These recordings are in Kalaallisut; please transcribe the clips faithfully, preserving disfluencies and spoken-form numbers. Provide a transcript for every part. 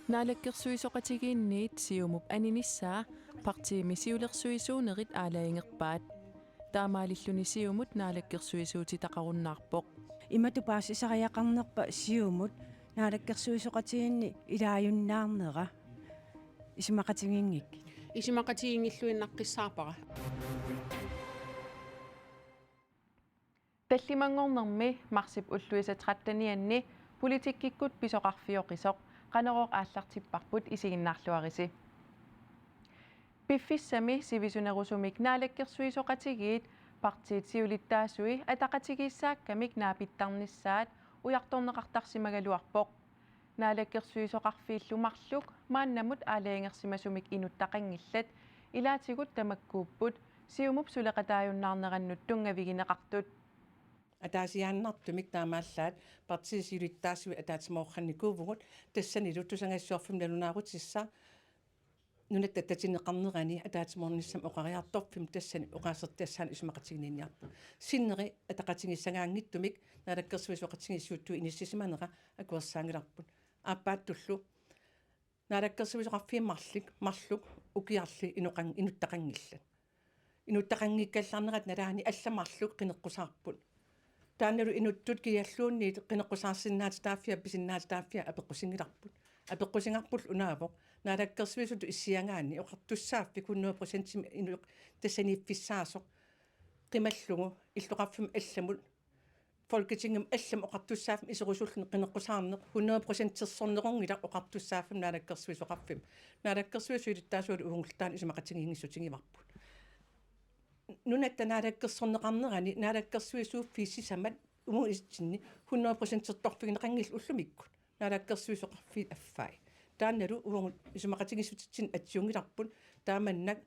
Naalakkersuisooqatigiinniit Siumup aninissaa partiimi siulersuisuunerit aalajangerpaat. Taamaalilluni Siumut naalakkersuisuutitaqarunnaarpoq. Imatut paasisariaqarnerpa Siumut naalakkersuisooqatigiinni ilaajunnaarnera isumaqatigiinngik? Isumaqatigiinngilluinnaqqissaarpara. Tallimanngornermi marsip ulluisa trettenianni politikkikkut pisoqarfioqisoq Qanorooq aallartipparput, isiginnaarluarisi. Piffissami sivisunerusumik naalakkersuisooqatigiit partiit siulittaasui ataqatigiissaakkamik naapittarnissaat ujartorneqartarsimagaluarpoq. Naalakkersuisooqarfiillu marluk maannamut aalajangersimasumik inuttaqanngillat, ilaatigut tamakkuupput Siumup suleqataajunnaarnerannut tunngavigineqartut. Ataasiaannartumik taamaallaat partiit siulittaasui ataatsimoorfiginikuuvugut, tassanilu tusagassiorfimmik nalunaarutissaq nunatta tatineqarnerani ataatsimoornissamut oqariartorfimmi tassani oqaasertitassaanik isumaqatiginninniarpoq. Sinneri ataqatigiissagaanngitsumik naalakkersuisooqatigiit siuttut inissisimanera akuersaanngilarput. Aappaattullu naalakkersuisooqarfiit marluk, marluk ukiarli inoqan-, inuttaqanngillat. Inuttaqanngikkallarnerata nalaani allat marluk qineqqusaarput. Taannalu inuttut kialluunniit qineqqusaarsinnaatitaaffia, pisinnaatitaaffia apeqqusinngilarput. Apeqqusinngilarput unaavoq, naalakkersuisutut issiagaanni oqartussaaffik hundrede procentimik inu-, tassaniiffissaasoq qimallugu illoqarfimmut allamut Folketingimut allamut oqartussaaffimmi iserusulluni qineqqusaarneq hundrede procentersornerunngilaq oqartussaaffimmi naalakkersuisooqarfimmi. Naalakkersuisut siulittaasuat uunngulluunniit isumaqatigiinngissutigivarput. Nunatta naalakkersorneqarnerani naalakkersuisuuffiit sisamat uagut isitsinni hundrede procentertorfigineqanngillat ullumikkut. Naalakkersuisooqarfiit affai. Taannalu uagut isumaqatigiissutitsinni atsiunngilarput, taamannak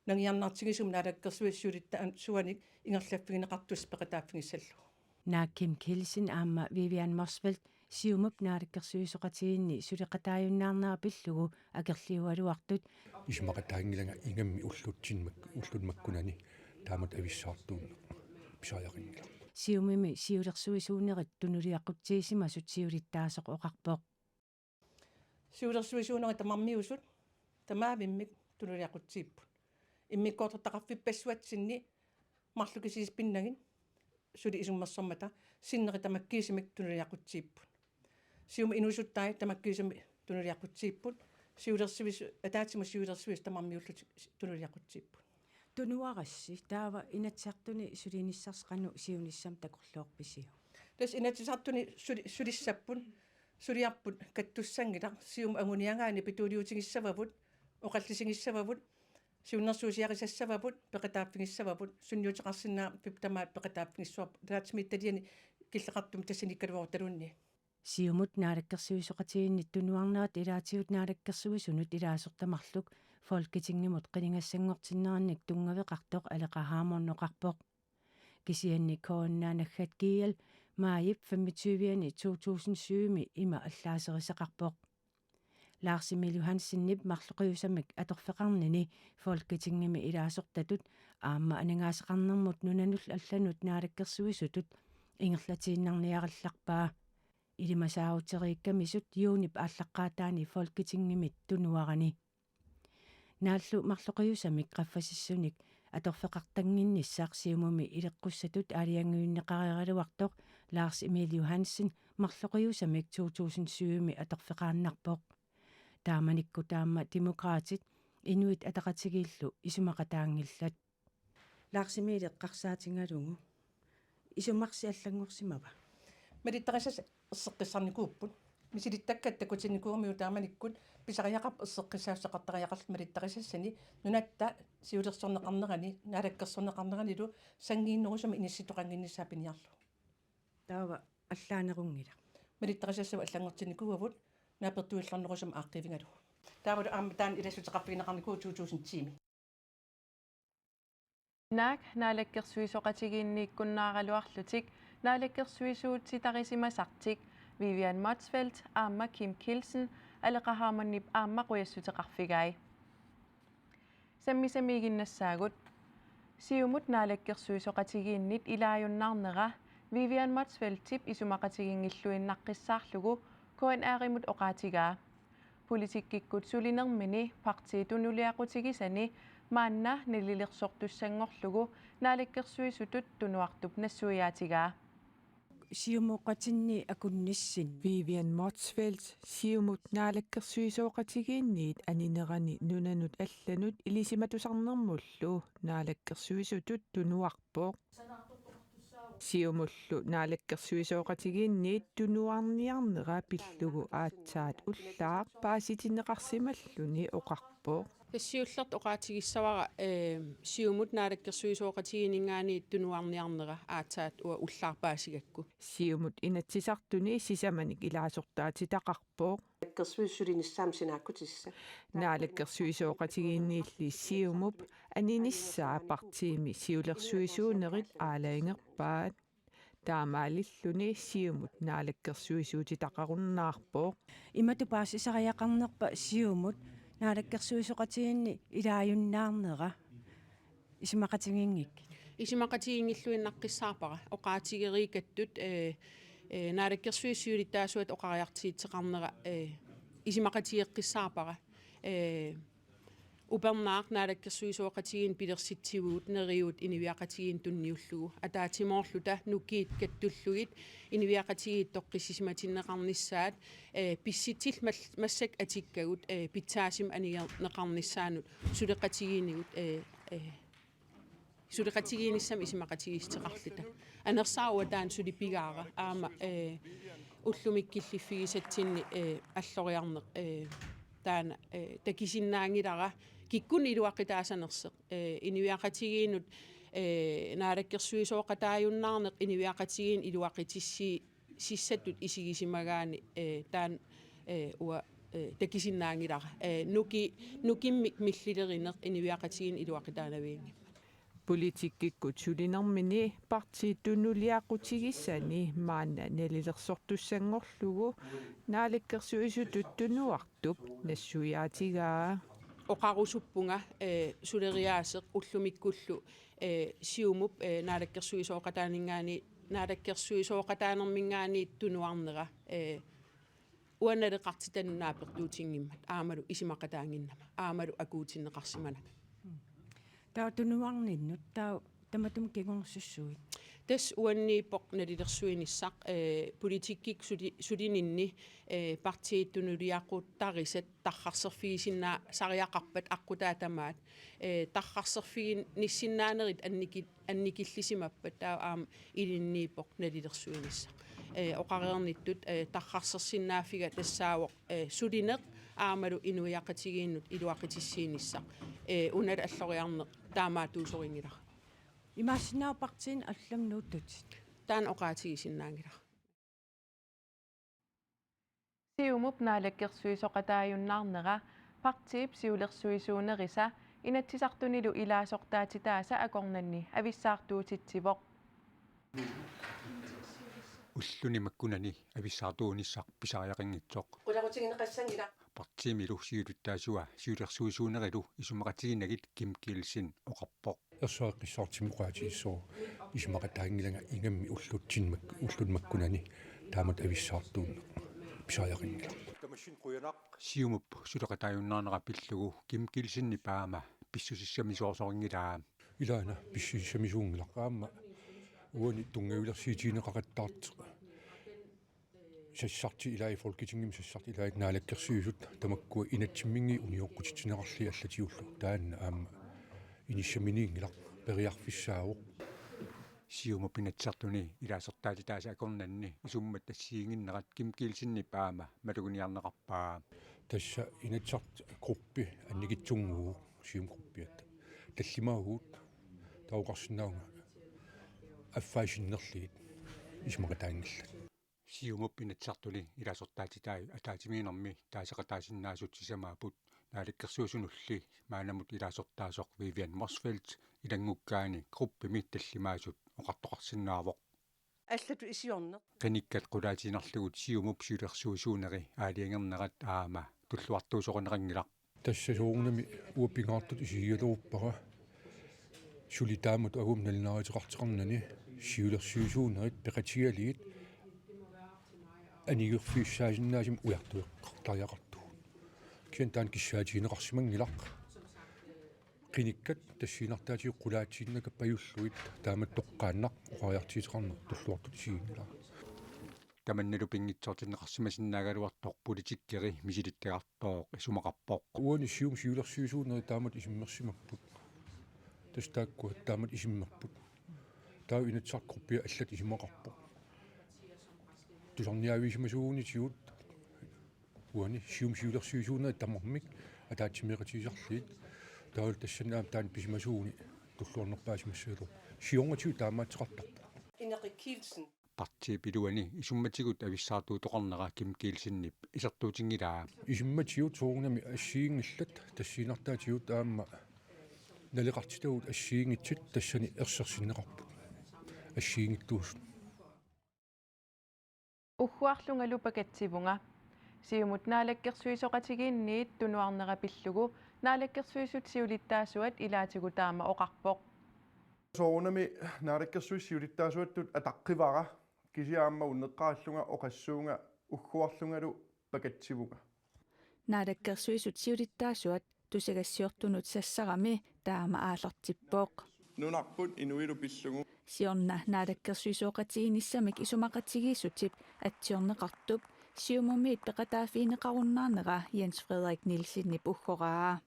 nangiarnartigisumik naalakkersuisut siulittaasuanik ingerlaffigineqartussaq peqataaffigissallugu. Naak Kim Kielsen aamma Vivian Motzfeldt Siumup naalakkersuisooqatigiinni suleqataajunnaarnera pillugu akerliugaluartut. Isumaqataanngilanga ingammik ullutsinnik mak-, ullut makkunani taamatut avissaartuunneq pisariaqanngilaq. Siumumi siulersuisuunerit tunuliaqutsiisimasut siulittaasoq oqarpoq. Siulersuisuunerit tamarmiusut tamaavimmik tunuliaqutsiipput. Immikkoortortaqarfippassuatsinni marluk kisiisa pinnagit suli isummersormata sinneri tamakkiisumik tunuliaqutsiipput. Siumut inuusuttai tamakkiisumik tunuliaqutsiipput. Siulersuisu-, ataatsimut siulersuisut tamarmiullutik tunuliaqutsiipput. Tunuarassi, taava Inatsisartuni sulinissarsi qanoq siunissami takorloorpisiuk? Tassa Inatsisartuni suli-, sulissapput, suliarput kattussanngilaq, Siumut anguniagaanni pituuliutigissavavut, oqallisigissavavut, siunnersuusiarisassavavut, peqataaffigissavavut, sunniuteqarsinnaapput tamaat peqataaffigissavarput, ataatsimiititaliani killeqartumik tassaniikkaluarutaluunniit. Siumut naalakkersuisooqatigiinnit tunuarnerat ilaatigut naalakkersuisunut ilaasortat marluk Folketingimut qinigassanngortinnerannik tunngaveqartoq Aleqa Hammond oqarpoq. Kisianni K N R-naggat G L maajip femogtyve-ani to tusind syv-mi ima allaaserisaqarpoq. Lars Emil Johansenip marloqiusamik atorfeqarnini Folketingimi ilaasortatut aamma aningaasaqarnermut nunanullu allanut naalakkersuisutut ingerlatiinnarniarallarpaa. Ilimasaaruteriikkamisut juunip aallaqqaataani Folketingimit tunuarani. Naallu marloqiusamik qaffasissunik atorfeqartannginnissaq Siumumi ileqqussatut aalajangiunneqareeraluartoq Lars Emil Johansen marloqiusamik to tusind syv-mi atorfeqaannarpoq. Taamanikkut aamma Demokraatit Inuit Ataqatigiillu isumaqataanngillat. Lars Emil eqqarsaatigalugu isumarsi allanngorsimava? Malittarisassat erseqqissarnikuupput. Misilittakkat takutinnikuugamigit taamanikkut pisariaqarput erseqqissaassaqartariaqarlutik malittarisassani nunatta siulersorneqarnerani, naalakkersorneqarneranilu sanngiinnerusumik inissittoqannginnissaa piniarlugu. Taava allaanerunngilaq. Malittarisassavut allanngortinnikuuavut naapertuillarnerusumik aaqqiivigalugu. Taavalu aamma taanna ilassuteqarfigineqarnikuuvoq to tusind ti-mi. Naak naalakkersuisooqatigiinniikkunnaaraluarlutik naalakkersuisuutitarisimasartik Vivian Motzfeldt aamma Kim Kielsen Aleqa Hammondip aamma qujassuteqarfigai. Sammisamiiginnassaagut. Siumut naalakkersuisooqatigiinnit ilaajunnaarnera Vivian Motzfeldtip isumaqatiginngilluinnaqqissaarlugu K N R-imut oqaatigaa. Politikkikkut sulinermini partiit tunuliaqutigisani maanna nalilersortussanngorlugu naalakkersuisutut tunuartup nassuiaatigaa. Siumup oqatinni akunnissinni. Vivian Motzfeldt, Siumut naalakkersuisooqatigiinniit aninerani nunanut allanut ilisimatusarnermullu naalakkersuisutut tunuarpoq. Siumullu naalakkersuisooqatigiinniit tunuarniarnera pillugu aatsaat ullaaq paasitinneqarsimalluni oqarpoq. Tassa siullertut oqaatigissavara, eh, Siumut naalakkersuisooqatigiinninngaanniit tunuarniarnera aatsaat uanga ullaaq paasigakku. Siumut Inatsisartuni sisamanik ilaasortaatitaqarpoq. Naalakkersuisut sulinissaat sinaakkutissat. Naalakkersuisooqatigiinniilli Siumup aninissaa partiimi siulersuisuunerit aalajangerpaat. Taamaalilluni Siumut naalakkersuisuutitaqarunnaarpoq. Imatut paasisariaqarnerpa Siumut naalakkersuisooqatigiinni ilaajunnaarnera isumaqatigiinngik? Isumaqatigiinngilluinnaqqissaarpara. Oqaatigereerikkattut, eh, eh, naalakkersuisut siulittaasuata oqariartuuteqarnera, eh, isumaqatigeeqqissaarpara. Eh, Upernaaq naalakkersuisooqatigiinni pilersitsivugut neriuut inuiaqatigiinnut tunniullugu. Ataatsimoorluta nukiit kattullugit inuiaqatigiit toqqissisimatinneqarnissaat, eh, pissutsit mal-, massakkut atikkagut, eh, pitsaasumik anigineqarnissaannut suleqatigiinnigut, eh, eh, suleqatigiinnissamik isumaqatigiissuteqarluta. Anersaaq uanga taanna suli pigaara aamma, eh, ullumikkut killiffigisatsinni, eh, alloriarneq, eh, taanna, eh, takusinnaanngilara kikkunnit iluaqutaasanersoq. Eh, inuiaqatigiinnut, eh, naalakkersuisooqataajunnaarneq inuiaqatigiinnut iluaqutissi-, -sissatut isigisimagaanni, eh, taanna, eh, uanga, eh, takusinnaanngilara. Eh, nuki-, nukimmik millilerineq inuiaqatigiinnut iluaqutaanavianngimmat. Politikkikkut sulinermini partiit tunuliaqutigisani maanna nalilersortussanngorlugu naalakkersuisutut tunuartup nassuiaatigaa. Oqarusuppunga, eh, suleriaaseq ullumikkullu, eh, Siumup, eh, naalakkersuisooqataaninngaanniit, naalakkersuisooqataanerminngaanniit tunuarnera, eh, uanga naleqartitanut naapertuutinngimmat, aammalu isumaqataannginnama, aammalu akuutinneqarsimananga. Taava tunuarninnut, taava tamatuma kingornussuuit? Tassa uanniippoq nalilersuinissaq, eh, politikkikkut suli-, sulininni, eh, partiit tunuliaquttarisat tarrarserfigisinnaasariaqarpat aqqutaa tamaat, eh, tarrarserfiginnissinnaanerit anniki-, annikillisimappat, taava aamma ilinniippoq nalilersuinissaq. Eh, oqareernittut, eh, tarrarsersinnaaffiga tassaavoq, eh, sulineq aammalu inuiaqatigiinnut iluaqutissiinissaq. Eh, unalu alloriarneq taamaattuusorinngilara. Imaassinnaavoq partiinit allamut nuuttutit? Taanna oqaatigisinnaanngilara. Siumup naalakkersuisooqataajunnaarnera partiip siulersuisuunerisa Inatsisartunilu ilaasortaatitaasa akornanni avissaartuutitsivoq. Ulluni makkunani avissaartuunissaq pisariaqanngitsoq. Qularutigineqassanngilaq. Partiimilu siulittaasua siulersuisuunerilu isumaqatiginagit Kim Kielsen oqarpoq. Erseqqissaartumik oqaatigissavat isumaqataanngilanga ingammik ullutsinnut mak-, ullut makkunani taamatut avissaartuunneq pisariaqanngilaq. Siumup suleqataajunnaarnera pillugu Kim Kielsenip aamma pissusissamisoorsorinngilaa. Ilaana pissusissamisuunngilaq aamma uani tunngavilersuutigineqaqattaartoq. Sassartut ilaat Folketingimi, sassartut ilaat naalakkersuisut tamakkua inatsimminngaanniit unioqqutitsineqarlugit allatigullu. Taanna aamma inissaminiinngilaq, periarfissaavoq. Siumup Inatsisartuni ilaasortaatitaasa akornanni isummat assigiinnginnerat Kim Kielsenip aamma maluginiarneqarpaa. Tassa Inatsisartut gruppi annikitsunnguuvoq, Siumup gruppiata. Tallimaavugut, taava oqarsinnaavunga affaa sinnerlugit isumaqataanngillat. Siumup Inatsisartuni ilaasortaatitai ataatsimiinnermi taaseqataasinnaasut sisamaapput, naalakkersuisunulli maannamut ilaasortaasoq Vivian Motzfeldt ilanngukkaani gruppimi tallimaasut oqartoqarsinnaavoq. Allatut isiorneq. Qinikkat qulaatiinnarlugit Siumup siulersuisuuneri aalajangernerat aamma tulluartuusorineqanngilaq. Tassa soorunami uanga pingaartutut isigigaluarpara suli taamatut aggualu nalunaaruteqartoqarnani siulersuisuunerit peqatigalugit aniguerfigissaasinnaasammik ujartueqqartariaqartugut. Kisianni taanna kissaatigineqarsimanngilaq. Qinikkat tassiinnartaatigut qulaatiinnakkat pajullugit taamatut toqqaannaq oqariartuuteqarneq tulluartutut isiginngilara. Tamannalu pinngitsoortinneqarsimasinnaagaluartoq politikkeri misilittagartooq isumaqarpoq. Uani Siumup siulersuisuunerit taamatut isummersimapput. Tassa taakkua taamatut isummerput. Taava Inatsisartut gruppiat allat isumaqarput. Tusarniaavisimasuunitigut uani Siumup siulersuisuunerit tamarmik ataatsimeeqatigisarlugit. Taavalu tassani aamma taanna pisimasuuguni tulluarnerpaasimassagaluarpoq. Siornatigut taamaattoqartarpoq. Henrik Kielsen. Partiip iluani isummatigut avissaartuutoqarnera Kim Kielsenip isertuutinngilaa. Isummatigut soorunami assigiinngillat, tassiinnartaatigut aamma naleqartitagut assigiinngitsut tassani ersersinneqarput. Assigiinngitsuusut. Ugguarlungalu pakatsivunga. Siumut naalakkersuisooqatigiinniit tunuarnera pillugu Naalakkersuisut siulittaasuat ilaatigut taama oqarpoq. Soorunami Naalakkersuisut siulittaasuattut ataqqivara, kisianni aamma unneqqarillunga oqassuunga ugguarlungalu pakatsivunga. Naalakkersuisut siulittaasuat tusagassiortunut sassarami taama aallartippoq. Nunarput inuilu pillugu. Siorna naalakkersuisooqatigiinnissamik isumaqatigiissutip atsiorneqartup Siumumiit peqataaffigineqarunnaarnera Jens Frederik Nielsenip uggoraa.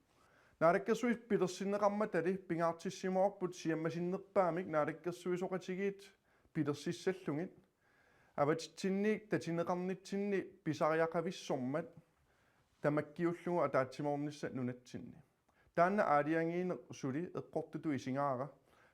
Naalakkersuisut pilersinneqarmatali pingaartissimavarput siammasinnerpaamik naalakkersuisooqatigiit pilersissallugit. Avatitsinniit tatineqarnitsinni pisariaqavissormat tamakkiullugu ataatsimoornissaq nunatsinni. Taanna aalajangiineq suli eqqortutut isigaara.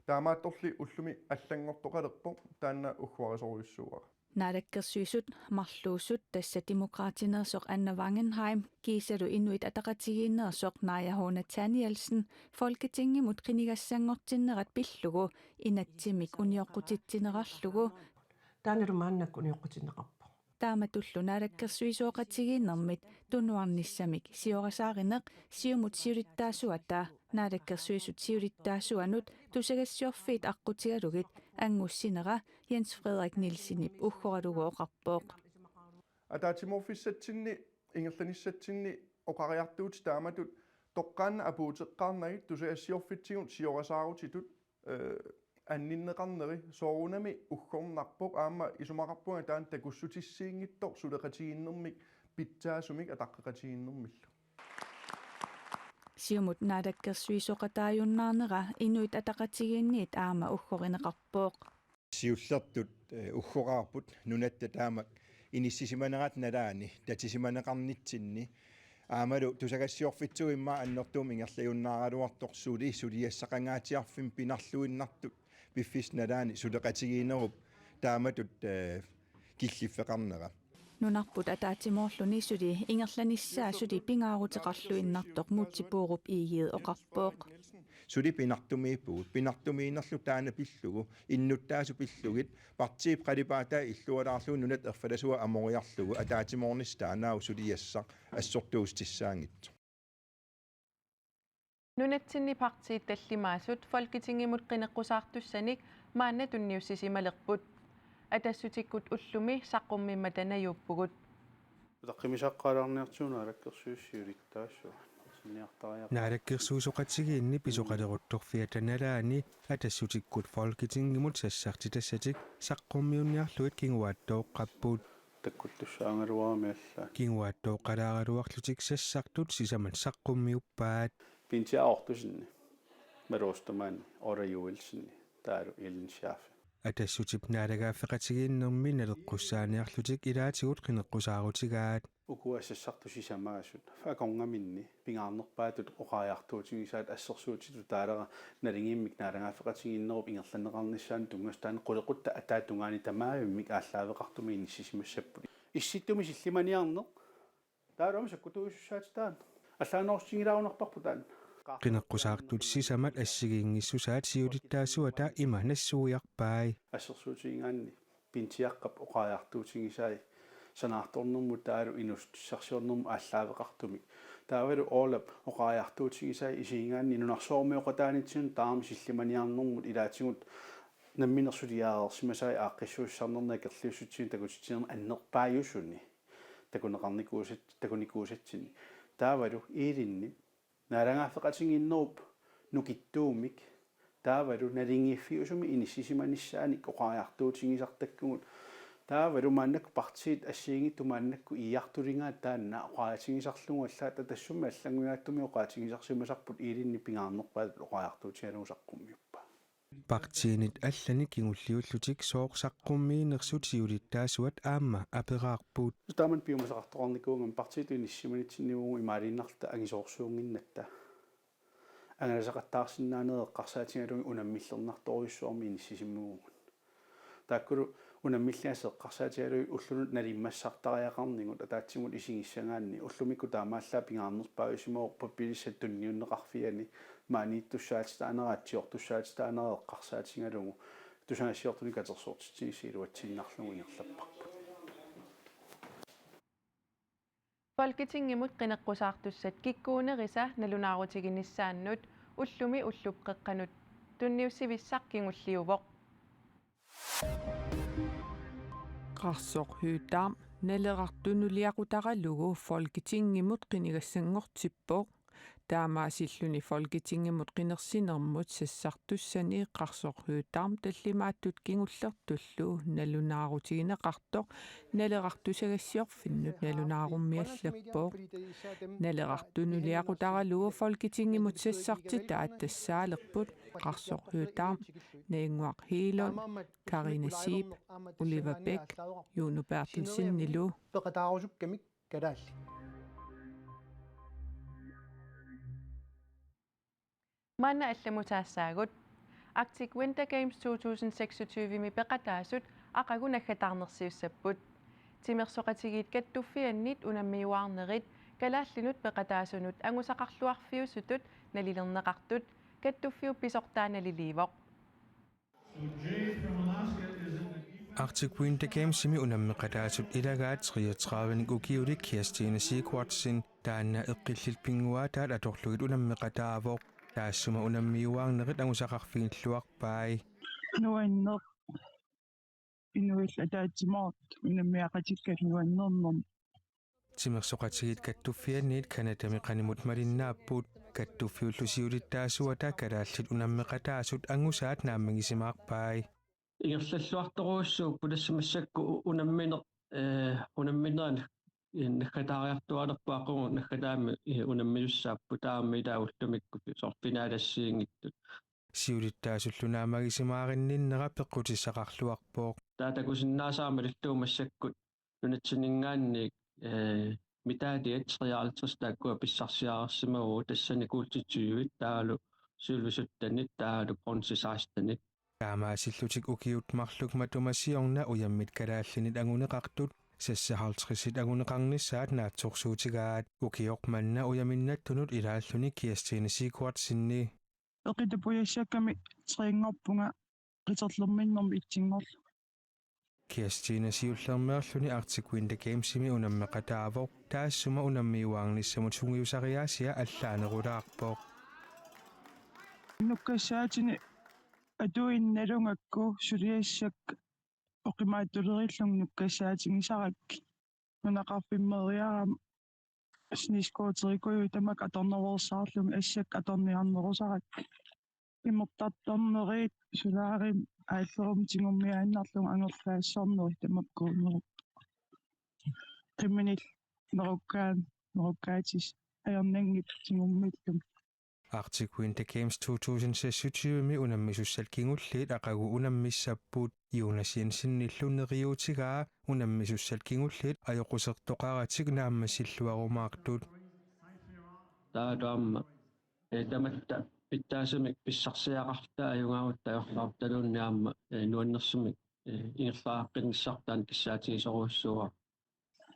Taamaattorli ullumi allanngortoqalerpoq, taanna ugguarisorujussuuara. Naalakkersuisut, marluusut, tassa Demokraatineersoq Anna Wangenheim kiisalu Inuit Ataqatigiinneersoq Naaja H. Nathanielsen Folketingimut qinigassanngortinnerat pillugu inatsimmi unioqqutitsinerarlugu. Taannalu maannakkut unioqqutinneqarpoq. Taamatullu naalakkersuisooqatigiinnermit tunuarnissamik siorasaarineq Siumut siulittaasuata Naalakkersuisut siulittaasuanut tusagassiorfiit aqqutigalugit angussinera Jens Frederik Nielsenip uggoralugu oqarpoq. Ataatsimoorfissatsinni ingerlanissatsinni oqariartuutit taamatut toqqaannaq apuuteqqaarnagit tusagassiorfitsigut siorasaarutitut, eh, anninneqarneri soorunami uggornarpoq, aamma isumaqarpunga taanna takussutissiinngitsoq suleqatigiinnermik pitsaasumik ataqqeqatigiinnermillu. Siumut naalakkersuisooqataajunnaarnera Inuit Ataqatigiinniit aamma uggorineqarpoq. Siullertut, eh, uggoraarput nunatta taamak inissisimanerata nalaani tatisimaneqarnitsinni. Aammalu tusagassiorfitsigut immaqa annertuumik ingerlajunnaaraluartoq suli suliassaqangaatsiarfimmik pinarluinnartut piffissap nalaani suleqatigiinnerup taamatut, eh, killiffeqarnera. Nunarput ataatsimoorluni suli ingerlanissaa suli pingaaruteqarluinnartoq Múte Bourup Egede oqarpoq. Suli pinartumiippugut, pinartumiinnerlu taanna pillugu, innuttaasut pillugit, partiip qalipaataa illualaarlugu nunatta erfalasuat amoriarlugu, ataatsimoornissaq taannaavoq suliassaq assortuussitissaanngitsoq. Nunatsinni partiit tallimaasut Folketingimut qineqqusaartussanik maanna tunniussisimalerput. Atassutikkut ullumi saqqummimmata najuuppugut. Utaqqimisaaqqaalaarniartigu naalakkersuisut siulittaasuat. Sinniartariaqarpoq. Naalakkersuisooqatigiinni pisoqaleruttorfiata nalaani Atassutikkut Folketingimut sassartitassatik saqqummiunniarlugit kinguaattooqqapput. Takkuttussaagaluarami allaat. Kinguaattooqqalaaraluarlutik sassartut sisamat saqqummiuppaat. Pinti Aortuseni, Malu Ostermanni, Ola Joelsenni, taavalu Ellen Schaafi. Atassutip naalagaaffeqatigiinnermi naleqqussaaniarlutik ilaatigut qineqqusaarutigaat. Ukua sassartut sisamaasut akorngaminni pingaarnerpaatut oqariartuutigisaat assersuutitut taalera naligiimmik naalagaaffeqatigiinnerup ingerlanneqarnissaanut tunngasut taanna qulequttat ataata tungaanut tamaavimmik aallaaveqartumik inissisimassapput. Issittumi sillimaniarneq taavalu aamma sakkutuusussaatitaat. Allaanerussutigilaarunerparput taanna. Qineqqusaartut sisamat assigiinngissusaat siulittaasuata ima nassuiarpai. Assersuutigigaanni Pintiaqqap oqariartuutigisai sanaartornermut taavalu inuussutissarsiornermut aallaaveqartumik. Taavalu Olap oqariartuutigisai isigigaanni nunarsuarmioqataanitsinnut taama sillimaniarnermut ilaatigut nammineq suliareersimasai aaqqissuussisarnerni akerliussutsinni takutitsinermi annerpaajusuni takuneqarnikuusat-, takunikuusatsinni. Taavalu iilinni naalagaaffeqatigiinnerup nukittuumik taavalu naligiiffiusumik inissisimanissaanik oqariartuutigisartakkagut. Taavalu maannakkut partiit assigiinngitsut maannakkut iiartuligaat taanna oqaatigisarlugu allaat, tassami allanngoriaatsumik oqaatigisarsimasarput iilinni pingaarnerpaatut oqariartuutigalugu saqqummiuppaa. Partiinit allanit kingulliullutik sooq saqqummiinersut siulittaasuat aamma aperaarput. Taamani piumasaqartoqarnikuugama partiitut inissisimanitsinniuvugut imaaliinnarluta angisoorsuunnginnatta. Angalasaqattaarsinnaaneq eqqarsaatigalugu unammillernartorujussuarmik inissisimavugut. Taakkulu unammilliassat eqqarsaatigalugit ullunut nalimmassartariaqarnigut ataatsimut isigissagaanni ullumikkut taamaallaat pingaarnerpaajusimavoq pappiarissat tunniunneqarfianni maaniittussaatitaanerat, tsiortussaatitaanerat eqqarsaatigalugu tusagassiortunik katersortitsinissaq iluatsiinnarlugu ingerlapparput. Folketingimut qineqqusaartussat kikkuunerisa nalunaarutiginissaannut ullumi ullup qeqqanut tunniussivissaq kingulliuvoq. Qarsoq Høegh-Dam Naleraq tunuliaqutaralugu Folketingimut qinigassanngortippoq. Taamaasilluni Folketingimut qinersinermut sassartussani Qarsoq Høegh-Dam tallimaattut kingullertullu nalunaarutigineqartoq Naleraq tusagassiorfinnut nalunaarummi allappoq. Naleraq tunuliaqutaralugu Folketingimut sassartitaat tassaalerput Qarsoq Høegh-Dam, Naannguaq Hegelund, Karina Zeeb, Oliver Bech, Juno Berthelsenilu. Peqataarusukkamik kalaallit. Maanna allamutaassaagut. Arctic Winter Games to tusind seksogtyve-mi peqataasut aqagu naggataarnersiussapput. Timersoqatigiit Kattuffiannit unammiuaarnerit kalaallinut peqataasunut angusaqarluarfiusutut nalilerneqartut, kattuffiup pisortaa naliliivoq. Arctic Winter Gamesimi unammeqataasut ilagaat treogtredive-nik ukiulik Kirstine Sigurdsen taanna eqqillit pinnguaataat atorlugit unammeqataavoq. Taassuma unammiuaarnerit angusaqarfigilluarpai. Nuanneq inuillu ataatsimoortut unammeqatikkat nuannernermik. Timersoqatigiit Kattuffianniit Canadami qanimut malinnaapput. Kattuffiullu siulittaasuata kalaallit unammeqataasut angusaat naammagisimaarpai. Ingerlalluartorujussuupput, tassa massakkut u-, unammineq, eh, unammineq, eh, naggataariartuaalerpoq, aqagu naggataamik, eh, unammisussaapput, taava ilaa ullumikkut soorlu finaalassiinngitsut. Siulittaasullu naammagisimaarinninnera peqqutissaqarluarpoq. Taava takusinnaasara malillugu massakkut nunatsinninngaanniit, eh, medaljet treoghalvtreds taakkua pissarsiareersimavugut, tassani guldit tyve, taavalu sølvit sytten, taavalu bronzit seksten. Taamaasillutik ukiut marluk matuma siorna ujammit kalaallinit anguneqartut seksoghalvtredsit anguneqarnissaat naatsorsuutigaat. Ukioq manna ujaminnattunut ilaalluni Kirstine Sigurdsenni. Eqitapujassakkami træningerpunga qiterlerminnermi itsinngorlunga. Kirstine siullermeerluni Arctic Winter Gamesimi unammeqataavoq, taassuma unammiuaarnissamut sungiusariaasia allaanerulaarpoq. Nukkassaatini atuinnarlugakku suliassat oqimaatsulerillugit nukkassaatigisarakkit. Nunaqarfimmeeriarama snescooterikkujuit tamakku atornerulersaarlugit assakka atorniarnerusarakkit. Imertartarnerit solaarimi aallerumi tigummiaannarlugit angerlaassornerit tamakkuunerupput. Qimminillu nerukkaan, nerukkaatit ajornanngillat tigummillugit. Arctic Winter Games to tusind seksogtyve-mi unammisussat kingulliit aqagu unammissapput. Jonas Jensenillu neriuutigaa unammisussat kingulliit ajoqusertoqaratik naammassilluarumaartut. Taava aamma, eh, tamatta pitsaasumik pissarsiaqarluta ajugaarutta ajorluartuluunniit aamma, eh, nuannersumik, eh, ingerlaqqinnissartaa kissaatigisorujussuuara.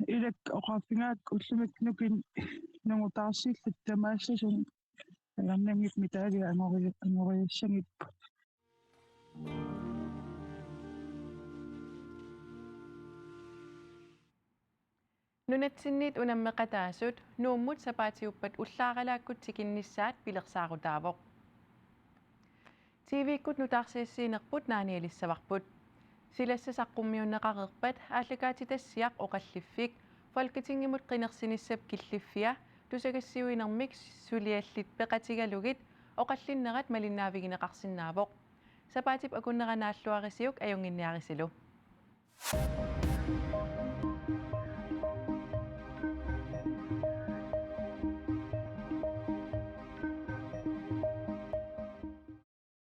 Ilakka oqarfigaakka ullumikkut nukinnik nungutaarsilluta tamaassasunik. Ajornanngilaq medalje angori-, angoriassanngippat. Nunatsinniit unammeqataasut Nuummut sapaatiuppat ullaaralaakkut tikinnissaat pilersaarutaavoq. T V-kkut nutaarsiassiinerput naanialissavarput. Silassaq saqqummiunneqareerpat aallakaatitassiaq oqalliffik Folketingimut qinersinissap killiffia Tusagassiuinermik suliallit peqatigalugit oqallinnerat malinnaavigineqarsinnaavoq. Sapaatip akunnera naalluarisiuk ajunnginniarisalu.